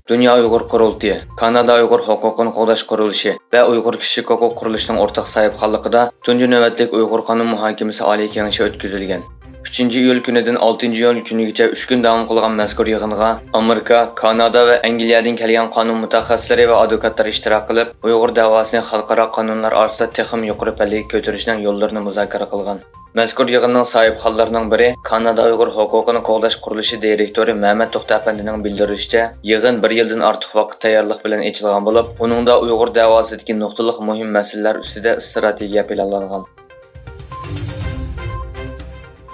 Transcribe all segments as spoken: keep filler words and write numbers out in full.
دۇنيا ئۇيغۇر قۇرۇلتىيى، كانادا ئۇيغۇر ھوقۇقىنى قوغداش قۇرۇلۇشى ۋە ئۇيغۇر كىشىلىك ھوقۇق قۇرۇلۇشىنىڭ ئورتاق ساھىبخانلىقىدا تۇنجى نۆۋەتلىك ئۇيغۇر قانۇن مۇھاكىمىسى ئالىي كېڭىشى ئۆتكۈزۈلگەن. ئۈچىنچى ئىيۇل كۈنىدىن ئالتىنچى ئىيۇل كۈنىگىچە ئۈچ كۈن داۋام قىلغان مەزكۇر يىغىنغا ئامېرىكا، كانادا ۋە ئەنگلىيەدىن كەلگەن قانۇن مۇتەخەسسىسلىرى ۋە ئادۋوكاتلار ئىشتىراك قىلىپ، ئۇيغۇر دەۋاسىنى خەلقئارا قانۇنلار ئارىسىدا تېخىمۇ يۇقىرى پەللىگە كۆتۈرۈشنىڭ يوللىرىنى مۇزاكىرە قىلغان. مەزكۇر يىغىننىڭ ساھىبخانلىرىنىڭ بىرى، كانادا ئۇيغۇر ھوقۇقىنى قوغداش قۇرۇلۇشى دىرېكتورى مەمەت توختى ئەپەندىنىڭ بىلدۈرۈشىچە، يىغىن بىر يىلدىن ئارتۇق ۋاقىت تەييارلىق بىلەن ئېچىلغان بولۇپ، ئۇنىڭدا ئۇيغۇر دەۋاسىدىكى نۇقتىلىق مۇھىم مەسىلىلەر ئۈستىدە ئىستراتېگىيە پىلانلانغان.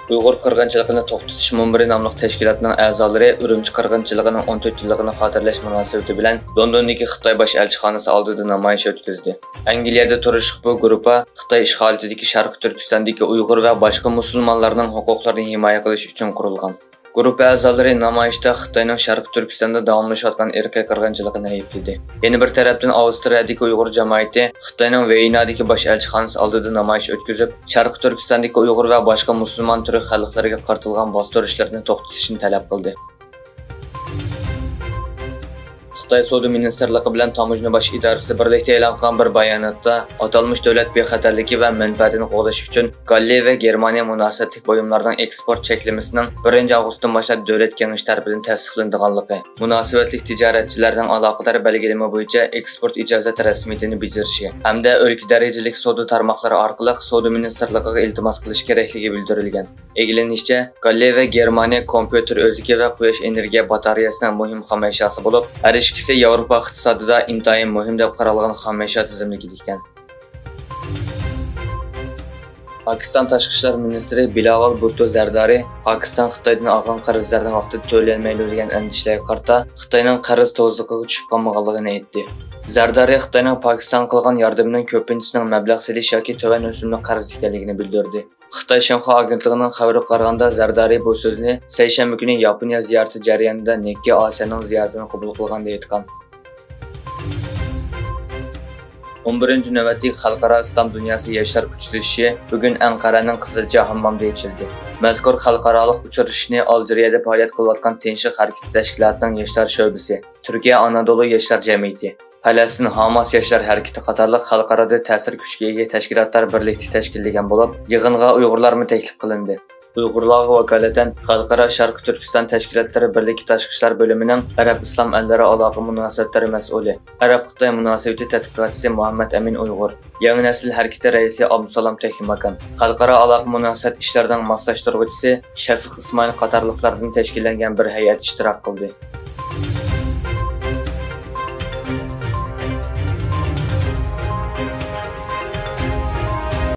ئۇيغۇر قىرغىنچىلىقىنى توختىتىش مۇنبىرى ناملىق تەشكىلاتنىڭ ئەزالىرى ئۈرۈمچى قىرغىنچىلىقىنىڭ ئون تۆت يىللىقىنى خاتىرىلەش مۇناسىۋىتى بىلەن لوندوندىكى خىتاي باش ئەلچىخانىسى ئالدىدا نامايىش ئۆتكۈزدى. ئەنگلىيەدە تۇرۇشلۇق بۇ گۇرۇپپا خىتاي ئىشغالىيىتىدىكى شەرقىي تۈركىستاندىكى ئۇيغۇر ۋە باشقا مۇسۇلمانلارنىڭ ھوقۇقلىرىنى ھىمايە قىلىش ئۈچۈن قۇرۇلغان. گۇرۇپپا ئەزالىرى نامايىشتا خىتاينىڭ شەرقىي تۈركىستاندا داۋاملىشىۋاتقان ئىرقىي قىرغىنچىلىقىنى ئەيىبلىدى. يەنە بىر تەرەپتىن، ئاۋسترىيەدىكى ئۇيغۇر جامائىتى خىتاينىڭ ۋېينادىكى باش ئەلچىخانىسى ئالدىدا نامايىش ئۆتكۈزۈپ، شەرقىي تۈركىستاندىكى ئۇيغۇر ۋە باشقا مۇسۇلمان تۈرك خەلقلىرىگە قارىتىلغان باستۇرۇشلىرىنى توختىتىشنى تەلەپ قىلدى. خىتاي سودا مىنىستىرلىقى بىلەن تاموژنا باش ئىدارىسى بىرلىكتە ئېلان قىلغان بىر باياناتتا، ئاتالمىش دۆلەت بىخەتەرلىكى ۋە مەنپەئەتىنى قوغداش ئۈچۈن گاللىيە ۋە گېرمانىيە مۇناسىۋەتلىك بۇيۇملارنىڭ ئېكسپورت چەكلىمىسىنىڭ بىرىنچى ئاۋغۇستتىن باشلاپ دۆلەت كېڭىشى تەرىپىدىن تەستىقلىنىدىغانلىقى، مۇناسىۋەتلىك تىجارەتچىلەرنىڭ ئالاقىدار بەلگىلىمە بويىچە ئېكسپورت ئىجازەت رەسمىيىتىنى بېجىرىشى ھەمدە ئۆلكە دەرىجىلىك سودا تارماقلىرى ئارقىلىق سودا مىنىستىرلىقىغا ئىلتىماس قىلىش كېرەكلىكى بىلدۈرۈلگەن. ئىگىلىنىشىچە، گاللىيە ۋە گېرمانىيە كومپيۇتېر ئۆزىكى ۋە قۇياش ئېنېرگىيە باتارېيەسىنىڭ مۇھىم خام ئەشياسى بولۇپ، ھەر ئىككىسى ياۋروپا ئىقتىسادىدا ئىنتايىن مۇھىم دەپ قارالغان خام ئەشيا تىزىملىكىدىكەن. پاكىستان تاشقى ئىشلار مىنىستىرى بىلاۋال بۇتتو زەردارى پاكىستان خىتايدىن ئالغان قەرزلەرنى ۋاقتىدا تۆلىيەلمەيدۇ دېگەن ئەندىشىلەرگە قارىتا، خىتاينىڭ قەرز توزىقىغا چۈشۈپ قالمىغانلىقىنى ئېيتتى. زەردارى خىتاينىڭ پاكىستانغا قىلغان ياردىمىنىڭ كۆپىنچىسىنىڭ مەبلەغ سېلىش ياكى تۆۋەن ئۆسۈملۈك قەرز ئىكەنلىكىنى بىلدۈردى. خىتاي شىنخۇا ئاگېنتلىقىنىڭ خەۋىرىگە قارىغاندا، زەردارى بۇ سۆزنى سەيشەنبە كۈنى ياپونىيە زىيارىتى جەريانىدا نىككى ئاسىيانىڭ زىيارىتىنى قوبۇل قىلغاندا ئېيتقان. ئون بىرىنچى نۆۋەتلىك خەلقئارا ئىسلام دۇنياسى ياشلار ئۇچرىشىشى بۈگۈن ئەنقەرەنىڭ قىزىلچا ھاممامدا ئېچىلدى. مەزكۇر خەلقئارالىق ئۇچرىشىشنى ئالجىرىيەدە پائالىيەت قىلىۋاتقان تىنچلىق ھەرىكىتى تەشكىلاتىنىڭ ياشلار شۆبىسى، تۈركىيە ئانادولۇ ياشلار جەمئىيىتى، پەلەستىن ھاماس ياشلار ھەرىكىتى قاتارلىق خەلقئارادا تەسىر كۈچكە ئىگە تەشكىلاتلار بىرلىكتە تەشكىللىگەن بولۇپ، يىغىنغا ئۇيغۇرلارمۇ تەكلىپ قىلىندى. ئۇيغۇرلارغا ۋاكالىتەن خەلقئارا شەرقىي تۈركىستان تەشكىلاتلىرى بىرلىكى تاشقى ئىشلار بۆلۈمىنىڭ ئەرەب ئىسلام ئەللىرى ئالاقە مۇناسىۋەتلىرى مەسئۇلى، ئەرەب خىتاي مۇناسىۋىتى تەتقىقاتچىسى مۇھەممەد ئەمىن ئۇيغۇر، يېڭى نەسىل ھەرىكىتى رەئىسى ئابدۇسالام تەكلىماكان، خەلقئارا ئالاقە مۇناسىۋەت ئىشلىرىنىڭ ماسلاشتۇرغۇچىسى شەفىق ئىسمائىل قاتارلىقلاردىن تەشكىللەنگەن بىر ھەيئەت ئىشتىراك قىلدى.